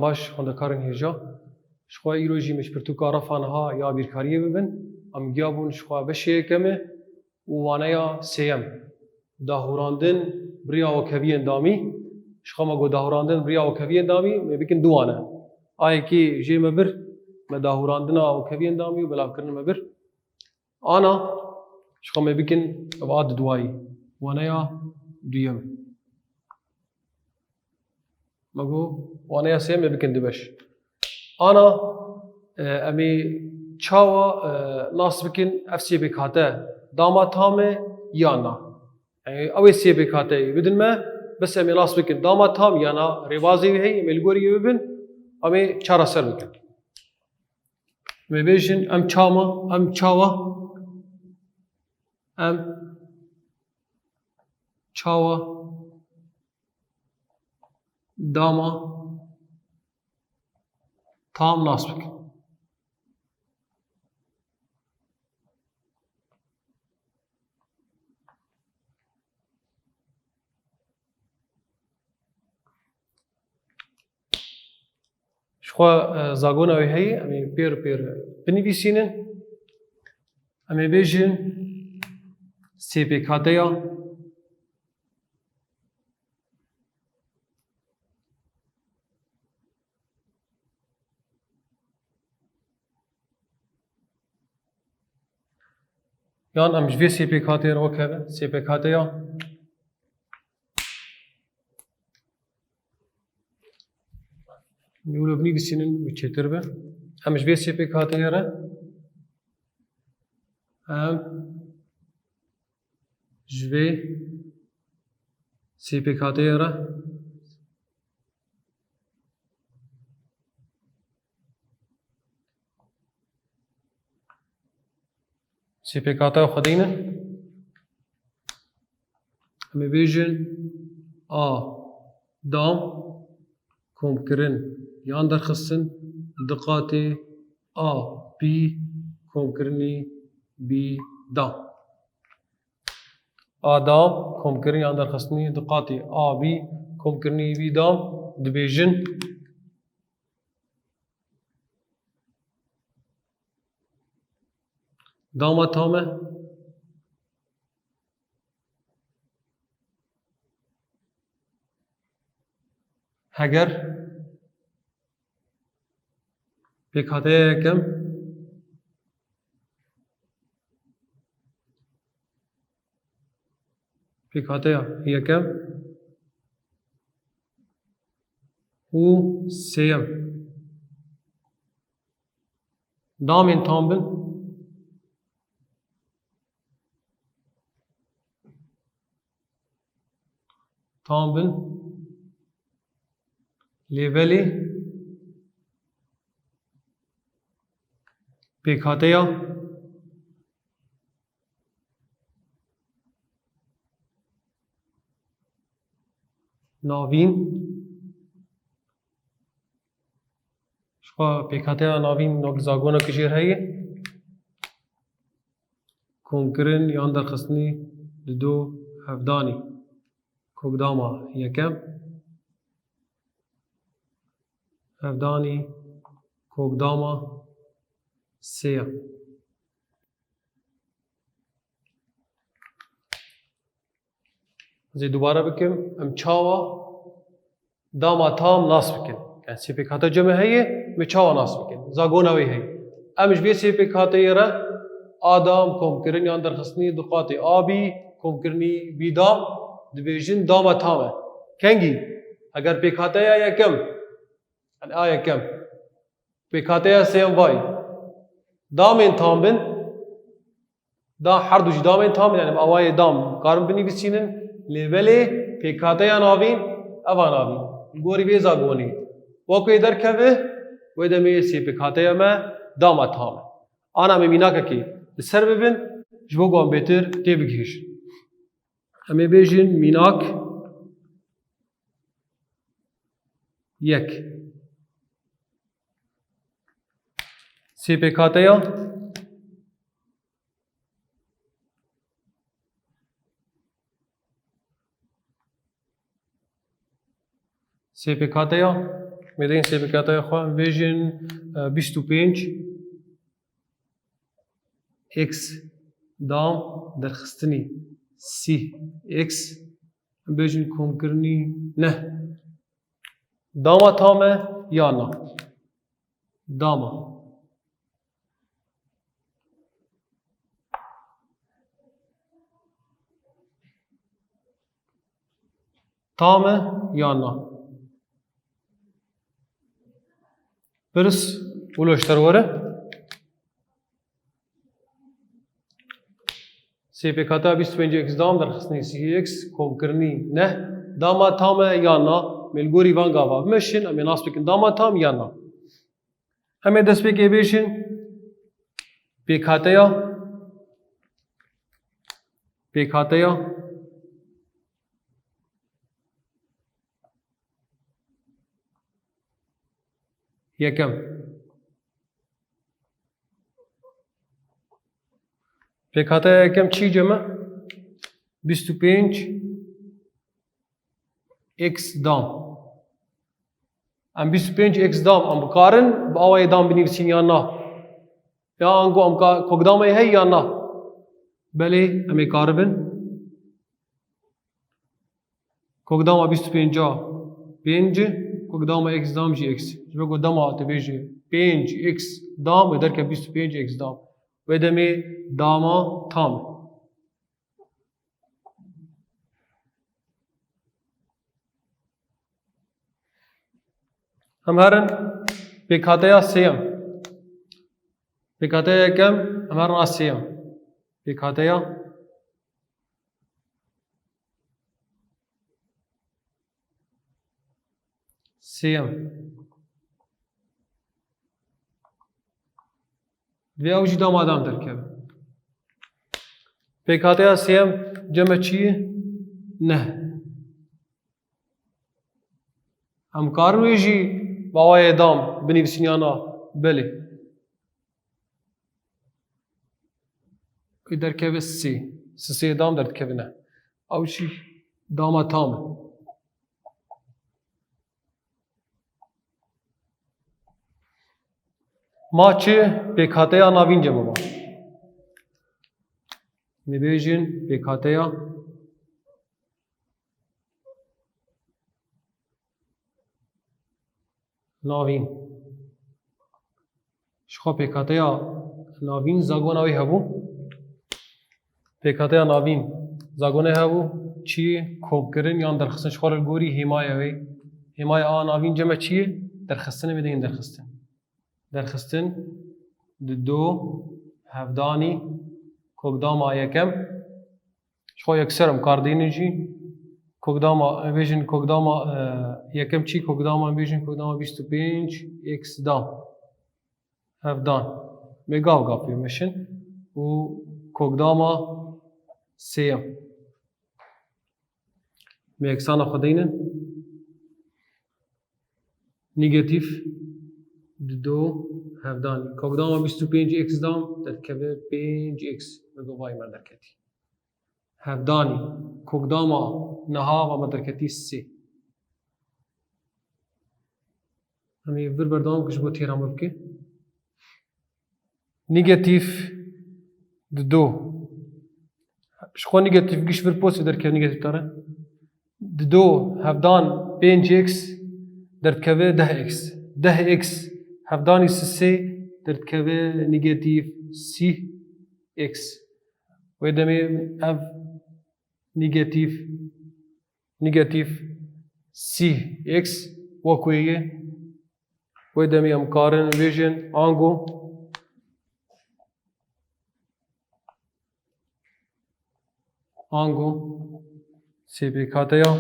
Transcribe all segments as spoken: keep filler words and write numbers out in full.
Baş, xwendekarên hêja. Ji xwe îro jî me ji pirtûka refa niha ya bîrkariyê bibin. Em giya bûn ji xwe beşê yekemê û waneya sêyem. Dahûrandin bi riya wekheviyên damî. Ji xwe me got dahûrandin bi riya wekheviyên damî, me bikin du wane. A yekê jê me bir, me dahûrandina wekheviyên damî û belavkirinê me bir. Ana, ji xwe me bikin ev a diduwayî. Waneya duyem. Me got, waneya sêyem me bikin du beş. Ana, e, em ê çawa, e, nas bikin ev sê pêkhate dama tam e yan na? Yani, ew ê sê pêkhate bidin me, bes em ê nas bikin dama tam yan na, rêbazê wî heye, em ê li gorî wê bibin, em ê çareser bikin. Em ê bêjin, em çawa, em çawa, em çawa dama tam nas bikin. Ji xwe, e, zagona wê heye, em ê pêr pêr binivîsînin. Em ê bêjin sê pêkhateya Yan em ji vê sê pêkhateyê re wekeve, sê pêkhateya Nû li binî bisînin û çêtir be. Em ji vê sê pêkhateyê re, em ji vê sê pêkhateyê re Sê pêkhateya xwedî ne. Em ê bêjin a dam komkirin yan derxistin di qatê a bî komkirinî bî dam. A dam komkirin yan derxistinî di qatê a bî komkirinî bî dam dibêjin. Dama tam e. Heger pêkhateya yekem, pêkhateya yekem û sêyem damên tam bin, tam bin, lê belê pêkhateya navîn, ji xwe pêkhateya navîn wek zagoneke jêr heye. Komkirin yan derxistinî di do hevdanî. Kokdama yekem. Hevdanî kokdama sêyem. Ez ê dubare bikim, em çawa dama tam nas bikin. Yani sê pêkhate cem heye, me çawa nas bikin? Zagona wê heye. Em ji vê sê pêkhateyê re a dam komkirin yan derxistinî di qatê a bî komkirinî bî dam dibêjin dama tam e. Kengî? Heger pêkhateya yekem, yani a yekem, pêkhateya sêyem vay damên tam bin, da her du jî damên tam bin, yani awayê dam karin binivîsînin, lê belê pêkhateya navîn, eva navîn. Li gorî vê zagonê. Wek wê derkeve, wê demê sê pêkhateya me dama tam e. Ana me mînakekê li ser bibin, ji bo ku em bêtir têbigihîjin. Em ê bêjin mînak yek. Sê pêkhateya, sê pêkhateya Mêdeyên sê pêkhateya xwe, em bêjin, e, bîst û pênc x dam derxistinî sî x, em bêjin komkirinî neh. Dama tam e ya na? Dama. Tam e ya na? Pirs, wilo ji te re were. Sê pêkhateya bîst û pênc x dam derxistinê sî x komkirinî neh. Dama tam e ya na? Em ê li gorî van gava bimeşin, em ê nas bikin dama tam ya na. Em ê destpêkê bêjin pêkhateya, pêkhateya yekem. Pêkhateya yekem çi cem e? Bîst û pênc x dam. Em bîst û pênc x dam, em bikarin bi awayê dam binivîsin ya na? Ya ango em ka-, kokdamê hey ya na? Belê, em ê karibin. Kokdama bîst û pênc a pênc, kokdama x dam jî x. Ji ber ku dama tu bêjî pênc x dam, wê derke bîst û pênc x dam. Wê demê dama tam e. Em herin pêkhateya sêyem. Pêkhateya yekem, em herin a sêyem. Pêkhateya sêyem. Divê ew jî dama dam derkeve. Pêkhateya sêyem cem e çi ye? Neh. Em karin wê jî bi awayê dam binivîsin ya na? Belê. Wê derkeve sê. Sisê dam derdikevine. Ew jî dama tam e. Ma çi pêkhateya navîn cem e ma? Nibêjin pêkhateya navîn. Ji xwe pêkhateya navîn zagona wê hebû. Pêkhateya navîn zagona hebû. Çi? Komkirin yan derxistin ji xwe re li gorî hêmaya wê. Hêmaya a navîn cem e çi ye? Derxistin e, mêdeyên derxistin. Derxistin, dido, hevdanî, kokdama yekem. Ji xwe yekser em kar dînin jî. Kokdama, em bêjin kokdama, e, yekem çi? Kokdama, em bêjin kokdama bîst û pênc x dam. Hevdan. Em ê gav gav pê meşin. Û kokdama sêyem. Em ê yeksana xwe deynin. Negatîf dido hevdanî. Kokdama bîst û pênc x dam derdikeve pênc x. Li govayê me derketî. Hevdanî. Kokdama niha va me derketî sê. Em ê vir berdewam bikin ji bo têra me bike. Negatîf dido. Ji xwe negatîf giş vir post derkeve negatîf tare. Dido hevdan pênc x derdikeve deh x. Deh x hevdanî sisê derdikeve negatîf sî x. Wê demê ev negatîf, negatîf sî x wek wê ye. Wê demê em karin bêjin ango, ango sê pêkhateya,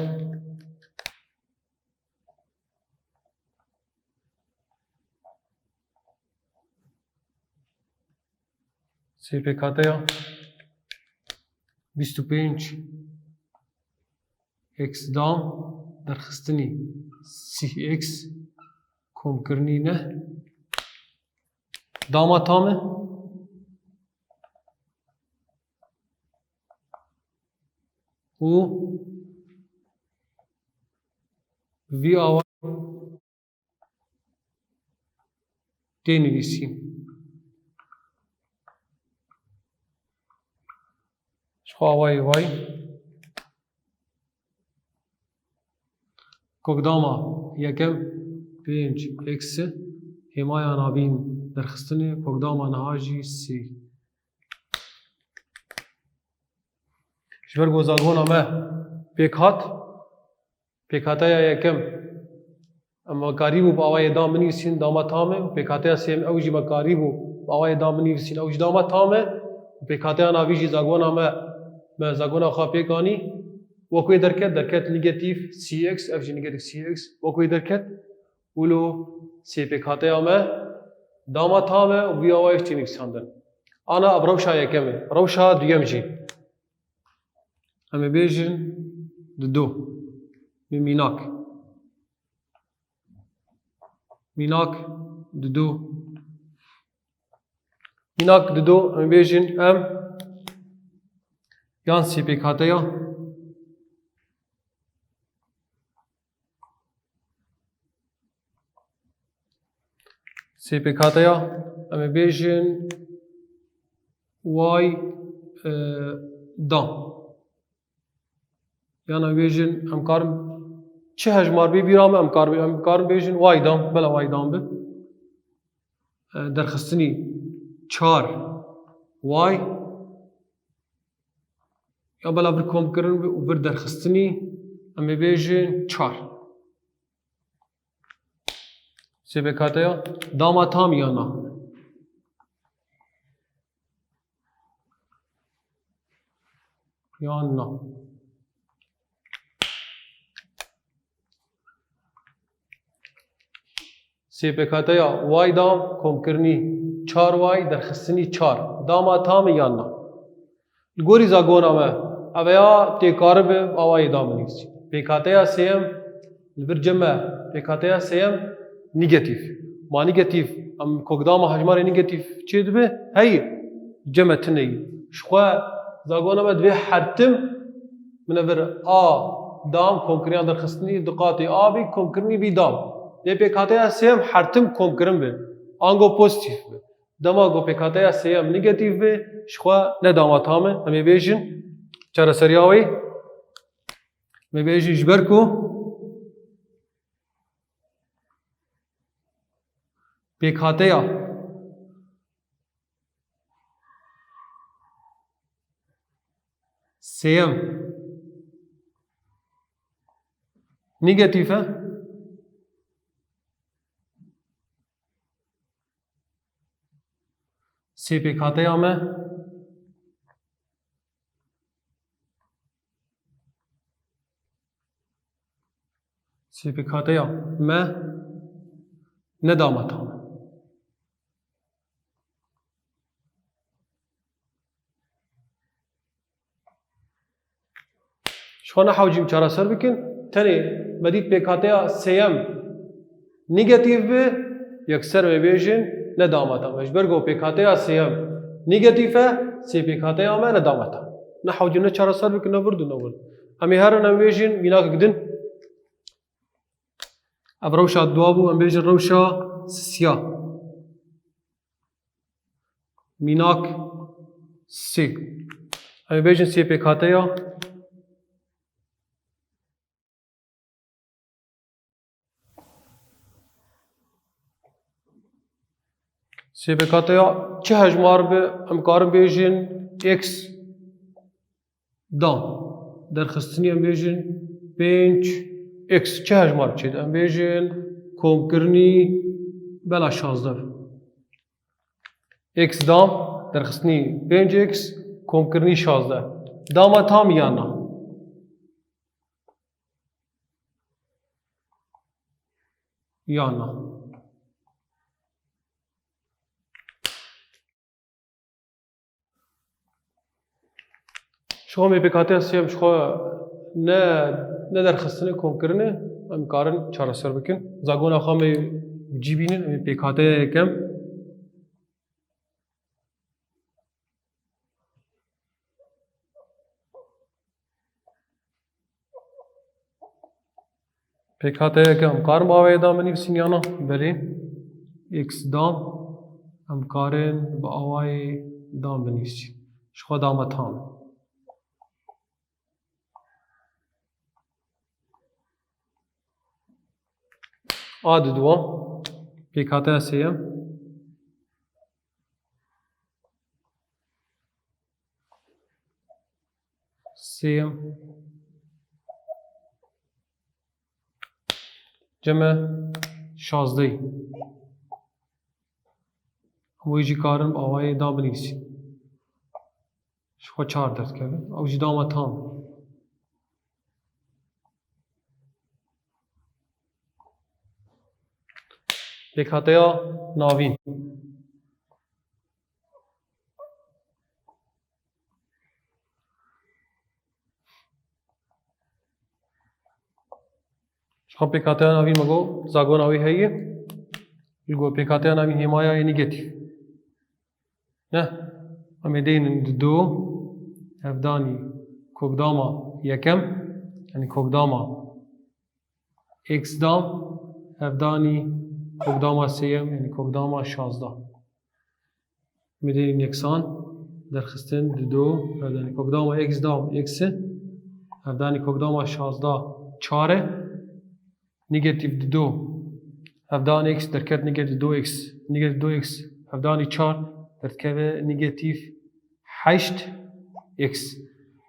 sê pêkhateya bîst û pênc x dam derxistinî sî x komkirinî neh dama tam e û vî awa. tê nivîsîn. Ji xwe awayê vay. Kokdama yekem pênc x e, hêmaya navîn derxistinê, kokdama niha jî sê. Ji ber ku zagona me pêk hat, pêkhateya yekem, em karîbû bi awayê dam binivîsîn, dama tam e, û pêkhateya sêyem ew jî me karîbû bi awayê dam binivîsîn, ew jî dama tam e, û pêkhateya navî jî zagona me, me zagona xwe pêk anî, wek wê derket, derket negatîf sê x, ev jî negatîf sê x, wek wê derket, û lo sê pêkhateya me dama tam e û vî awayê jî tê nivîsandin. Ana ev rewşa yekem e. Rewşa duyem jî. Em ê bêjin dido. Mî-, mînak. Mînak dido. Mînak dido, em ê bêjin em yan sê pêkhateya. Sê pêkhateya, em ê bêjin way, e, dam. Yan em bêjin, em karin çi hejmar bê bîra me, em karin, em karin bêjin way dam, bela way dam bi. E, derxistinî çar way, ya bela vir komkirin bi û vir derxistinî, em ê bêjin çar. Sê pêkhateya dama tam ya na? Yan na? Sê pêkhateya way dam komkirinî çar way derxistinî çar. Dama tam e yan na? Li gorî zagona me, ev ya tê karibe awayê dam binivîsî. Pêkhateya sêyem li vir cem e, pêkhateya sêyem negatîf. Ma negatîf, em kokdama hejmarê negatîf çê dibe, heyî, cem e tune yî. Ji xwe zagona me divê her tim min e vir a dam komkirina derxistinî du qatê a bî, komkirinî bî dam. Lê pêkhateya sêyem her tim komkirin be. Ango pozîtîf be. Dema ku pêkhateya sêyem negatîf be, ji xwe ne dama tam e. Em ê bêjin çareseriya wê. Em ê bêjin ji ber ku pêkhateya sêyem negatîf e. Sê pêkhateya me. Sê pêkhateya me ne dama tam e. Ji xwe nehewcîm çareser bikin. Tenê me dît pêkhateya sêyem negatîf bi, yekser em ê bêjin ne dama tam e. Ji ber ku pêkhateya sêyem negatîf e, sê pêkhateya me ne dama tam. Nehewcîm ne çareser bikin, ne vir dû, ne vir dû. Em ê herin em bêjin mînakek din. Ev rewşa dua bû, em bêjin rewşa sisiya. Mînak sê. Em ê bêjin sê pêkhateya. Sê pêkhateya çi hejmar bi, em karin bêjin x. Dam. Derxistinî em bêjin pênc x. Çi hejmar çêdî? Em bêjin komkirinî bela şazdeh. X dam, derxistinî pênc x, komkirinî şazdeh. Dama tam ya na? Ya na? Ji xwe em ê pêkhateya sêyem ji xwe ne, ne derxistine, komkirine, em karin çareser bikin. Zagona xwe em ê bi cî bînin, em ê pêkhateya yekem. Pêkhateya yekem, em karin bi awayê dam binivîsin ya na? Belê. x dam, em karin bi awayê dam binivîsîn. Ji xwe dama tam e. A diduwa, pêkhateya sêyem. Sêyem. Cem e şazdeh. Wê jî karin bi awayê da binivîsî. Ji xwe çar derdikeve. Ew jî dama tam. Pêkhateya navîn. Ji xwe pêkhateya navîn me got, zagona wî heye. Li got pêkhateya navîn hêmaya yê negatîf. Ne. Em ê deynin di do hevdanî kokdama yekem, yanî kokdama x dam, hevdanî kokdama sêyem, yanî kokdama şazdeh. Em ê deynin yeksan derxistin di do, hevdanî kokdama x dam x e, hevdanî kokdama şazdeh çar e. Negatîf di do, hevdan x derket negatîf do x. Negatîf do x, hevdanî çar derdikeve negatîf heşt x.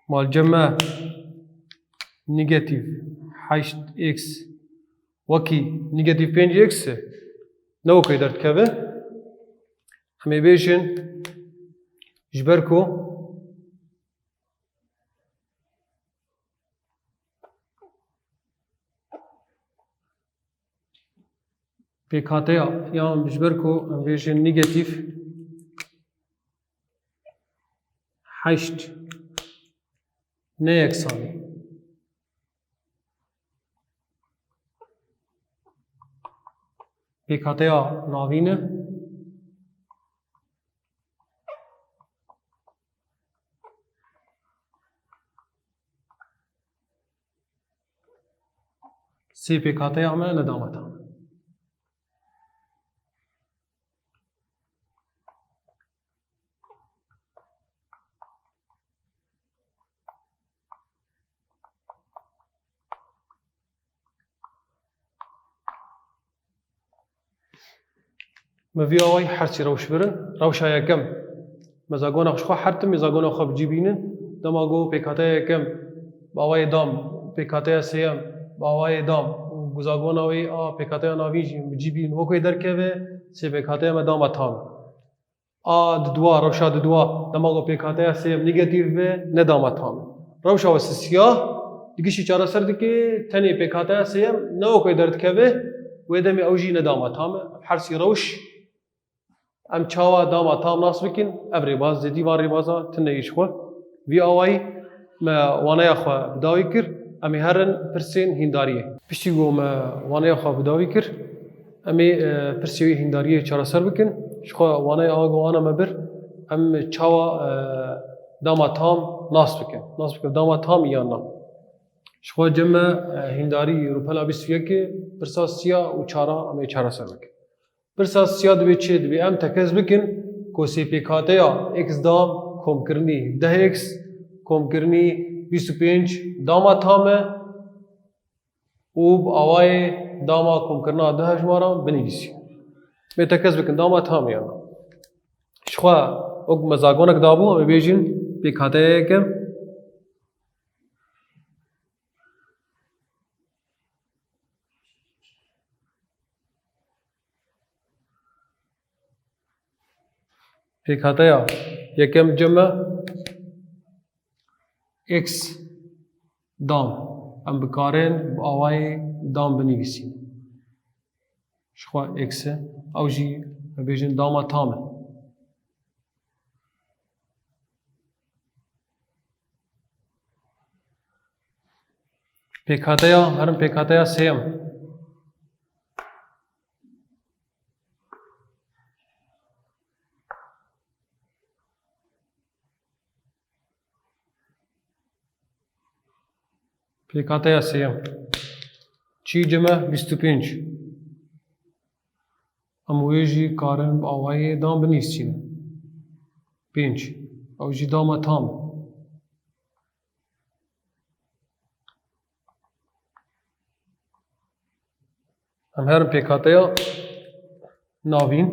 Mal cem e negatîf heşt x wekî negatîf pênc x e. Ne wekî derdikeve. Em ê bêjin ji ber ku pêkhateya yan ji ber ku em bêjin negatîf heşt ne yeksan e. Pêkhateya navîn e. Sê pêkhateya me ne dama tam e. Me vî awayî hersî rewş birin. Rewşa yekem, me zagona xwe ji xwe hertin, me zagona xwe bi cî bînin. Dema ku pêkhateya yekem bi awayê dam, pêkhateya sêyem bi awayê dam û ku zagona wê a pêkhateya navîn jî bi cî bînin, wek wê derkeve, sê pêkhateya me dama tam e. A diduwa, rewşa diduwa, dema ku pêkhateya sêyem negatîf be, ne dama tam e. Rewşa wê sisya, di giştî çareser dike, tenê pêkhateya sêyem ne wek wê derdikeve, wê demê ew jî ne dama tam e. Hersî rewş, em çawa dama tam nas bikin, ev rêbaz, zêdî van rêbaza tune yê ji xwe. Vî awayî me waneya xwe bi dawî kir, em ê herin pirsên hîndariyê. Piştî ku me waneya xwe bi dawî kir, em ê, e, pirsê wî hîndariyê çareser bikin. Ji xwe waneya awa ku wana me bir, em çawa, e, dama tam nas bikin. Nas bikin, dama tam yan na. Ji xwe cem e, e, hîndarî rûpela bîst û yekê, pirsa siya û çara em ê çareser bikin. Pirsa siya dibê çi? Dibê em tekez bikin ku sê pêkhateya x dam komkirinî deh x komkirinî bîst û pênc dama tam e û bi awayê dama komkirina du hejmaran binivîsî. Em ê tekez bikin dama tam e yan na. Ji xwe wek me zagonek dabû, em ê bêjin pêkhateya yekem. Pêkhateya yekem cem e x dam. Em bikarin bi awayê dam binivîsîn. Ji xwe x e. Ew jî, em bêjin, dama tam e. Pêkhateya, herin pêkhateya sêyem. Pêkhateya sêyem. Çî cem e bîst û pênc. Em wê jî karin bi awayê dan binivîsînin. Pênc. Ew jî dama tam e. Em herin pêkhateya navîn.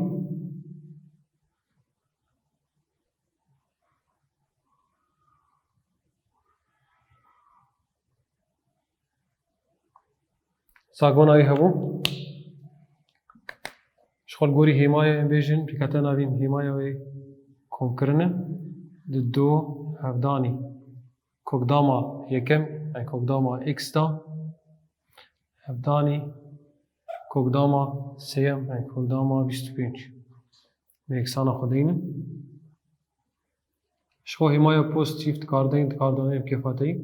Zagona wî hebû. Ji xwe li gorî hêmayê em bêjin, pêkhateya navîn hêmaya wê komkirin e. Di do hevdanî kokdama yekem, yani kokdama x da, hevdanî kokdama sêyem, yani kokdama bîst û pênc. Em yeksan xwe deynin. Ji xwe hêmaya pozîtîf dikardeynin, dikardanê bi kêfateyî.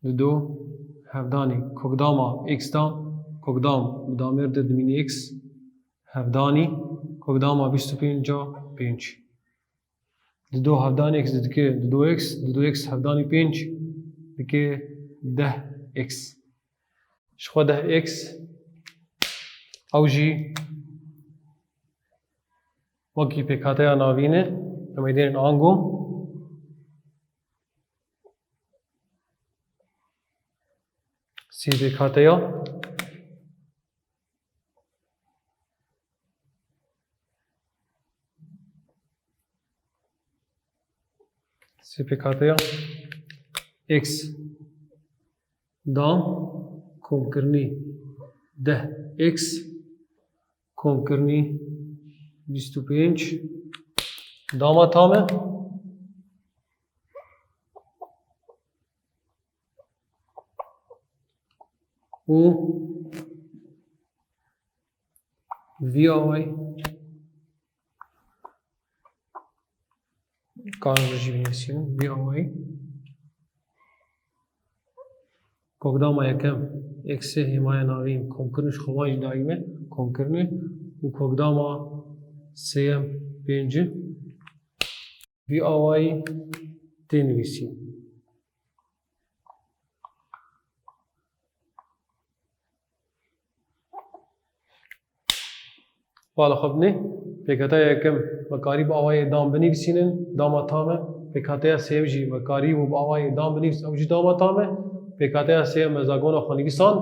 Di do hevdanî kokdama x da, kokdam bi damêr de dimînî x, hevdanî kokdama bîst û pênc a pênc. Di do hevdanî x dike di do x, di do x hevdanî pênc dike deh x. Ji xwe deh x, ew jî wekî pêkhateya navîn e, em ê dêrin ango. Sê pêkhateya. Sê pêkhateya x da komkirinî deh x komkirinî bîst û pênc dama tam e. Û vî awayî, karin jî binivîsînin, vî awayî. Kokdama yekem, eksê hêmaya navîn, komkirin ji xwe van jî daîm e, komkirinê û kokdama sêyem pêncî. Vî awayî tê nivîsîn. Bala xwe binê. Pêkhateya yekem me karî bi awayê dan binivîsînin, dama tam e. Pêkhateya sêyem jî me karî bû bi awayê dan binivîs, ew jî dama tam e. Pêkhateya sêyem me zagona xwe nivîsan,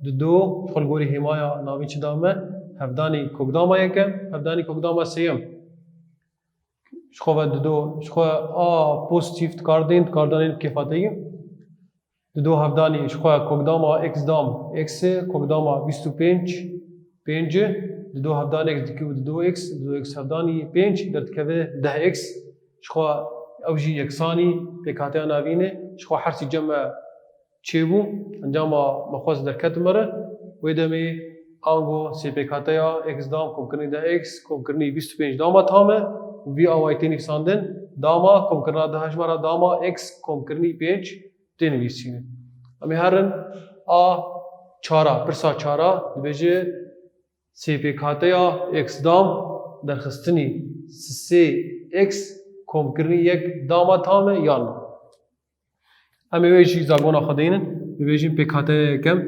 di do, ji xwe li gorî hêmaya navîn çi da me, hevdanî kokdama yekem, hevdanî kokdama sêyem. Ji xwe ve dido, ji xwe a pozîtîf dikar dên, dikar danên bi kêfateyî. Dido hevdanî ji xwe kokdama x dam, x e, kokdama bîst û pênc, pênc e. Dido hevdanî x dikeve dido x, dido x hevdanî pênc, derdikeve deh x. Ji xwe ew jî yeksanî pêkhateya navîn e. Ji xwe her sî cem me çêbû, encama me xwest derket me re. Wê demê ango sê pêkhateya x dam komkirinî deh x, komkirinî bîst û pênc dama tam e û vî awayî tê nivîsandin, dama komkirina deh hejmara dama x komkirinî pênc tê nivîsînin. Em ê herin a çara, pirsa çara dibêje sê pêkhateya x dam derxistinî sê x komkirinî yek dama tam e yan na? Em ê wê jî zagona xwe deynin, bibêjin pêkhateya yekem.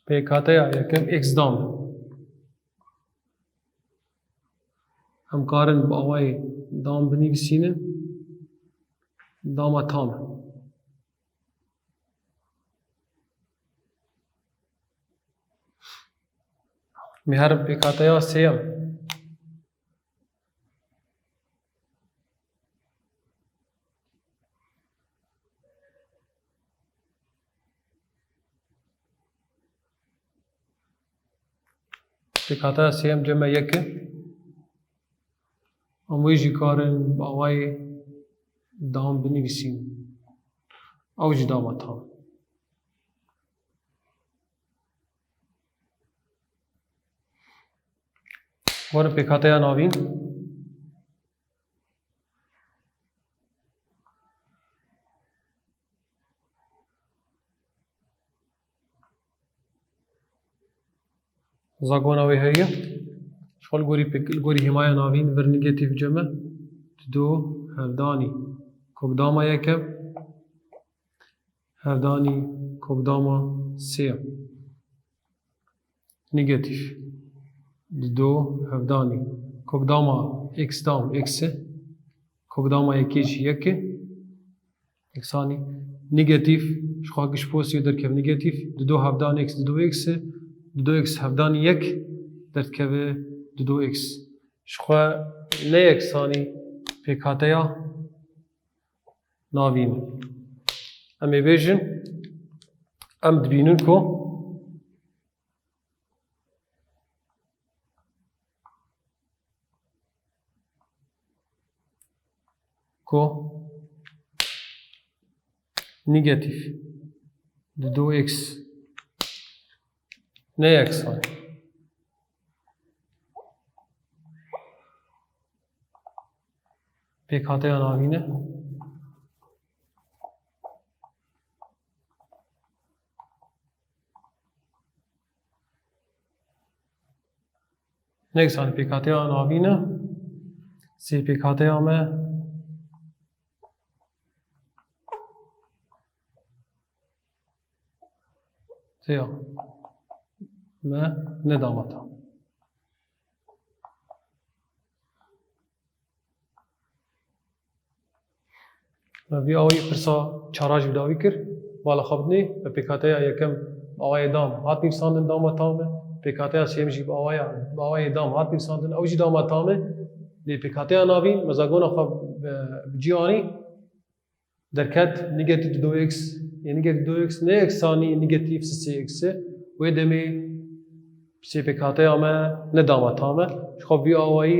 Pêkhateya yekem x dam. Em karin bi awayê dam binivîsînin. Dama tam e. Em ê herin pêkhateya sêyem. Pêkhateya sêyem cem me yek e. Em wê jî karin bi awayê dam binivîsîn. Ew jî dama tam. Werin pêkhateya navîn. Zagona wê heye. Ji xwe li gorî pêk, li gorî hêmaya navîn vir negatîf cem e. Dido hevdanî kokdama yekem, hevdanî kokdama sêyem. Negatîf dido hevdanî kokdama x dam x e, kokdama yekê jî yek e. Eksanî negatîf, ji xwe giş pozitif derkeve negatîf, dido hevdan x dido x e, dido x hevdanî yek derdikeve dido x. Ji xwe ne yeksanî pêkhateya navîn e. Em ê bêjin, em dibînin ku ku negatîf dido x ne yeksan e. Pêkhateya navîn e. Ne yeksan e, pêkhateya navîn e. Sê pêkhateya me têya me nedamata. Me vî awayî pirsa çara jî bi dawî kir. Bala xwe bidinê, me pêkhateya yekem bi awayê dam hat nivîsandin, dama tam e. Pêkhateya sêyem jî bi awaya, bi awayê dam hat nivîsandin, ew jî dama tam e. Lê pêkhateya navîn, me zagona xwe bi, bi cî anî, derket negatîf dido x, yê negatîf dido x ne yeksanî negatîf sê x e. Wê demê sê pêkhateya me ne dama tam e. Ji xwe vî awayî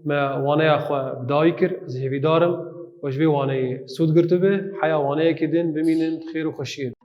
me waneya xwe bi dawî kir. Ez hêvîdar im we ji vê waneyê sûd girtibe. Heya waneyekê din bimînin di xêr û xweşiyê de.